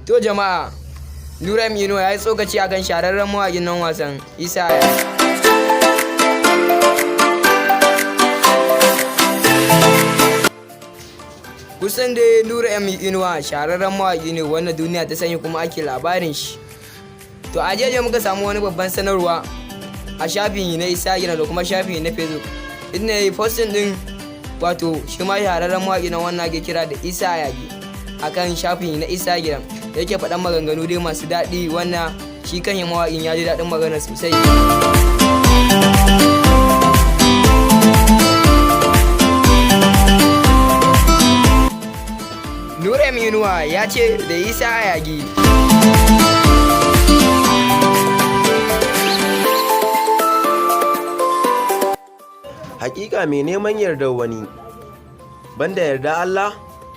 To jama'a, Nura M Inuwa ya yi tsokaci akan shahararren mawaƙin nan wasan Isa. Kusan dai Nura M Inuwa shahararren mawaƙi ne wanda duniya ta sani kuma ake labarin shi. To a jiya muka samu wani babban sanarwa a shafin na Instagram da kuma shafin na Facebook, inda ya yi posting din wato shi ma shahararren mawaƙi na wannan ake kira da Isa Ayagi akan shafin na Instagram, da yake faɗan maganganu dai masu daɗi, wannan shi kan mawaƙin ya ji daɗin magana sosai. Nura M Inuwa ya ce da Isa Ayagi. Hakika mai neman yardar wani banda yarda Allah,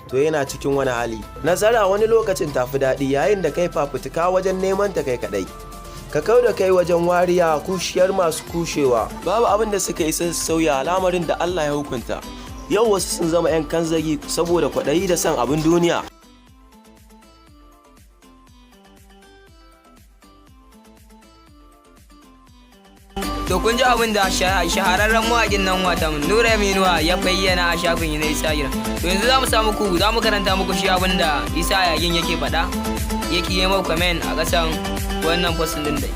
to yana cikin wani hali. Nasara wani lokacin tafi daɗi yayin da kai fafutuka wajen neman ta kai kaɗai. Ka kau da kai wajen wariya kushiyar masu kushewa. Babu abin da suka isa su sauya al'amarin da Allah ya hukunta. Yau wasu sun zama 'yan kanzagi saboda kwaɗayi da son abin duniya. To kun ji abin da shahararren mawaƙin nan watan Nura M Inuwa ya bayyana a shafin na Instagram. To yanzu za mu sa muku, za mu karanta muku shi abin da Isa Ayagin yake faɗa, yake yi mau comment a ƙasan wannan post din dai.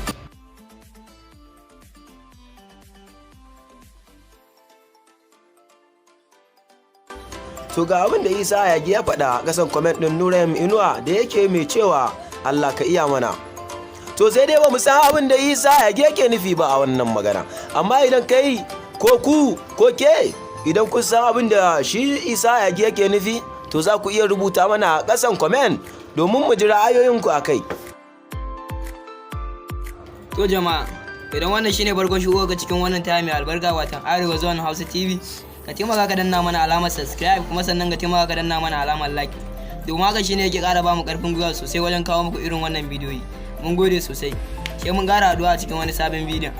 To ga abin da Isa Ayagi ya faɗa a ƙasan comment ɗin Nura M Inuwa da yake mai cewa Allah ka iya mana. To sai dai ba mu san abin da Isa Ayagi yake nufi ba a wannan magana. Amma idan kai ko ku ko ke idan kun san abin da shi Isa Ayagi yake nufi, to za ku iya rubuta mana a ƙasan comment domin mu ji ra'ayoyinku a kai. To jama'a, idan wannan shine farkon shigo ga cikin wannan taya mai albarka watan Arewa Zone Hausa TV, ka taimaka ka danna mana alamar subscribe, kuma sannan ka taimaka ka danna mana alamar like. Domin haka shine yake ƙara ba mu ƙarfin gwiwa sosai wajen kawo muku irin wannan bidiyoyi. Mun gode sosai. Sai mun ƙara haɗuwa a cikin wani sabon bidiyon.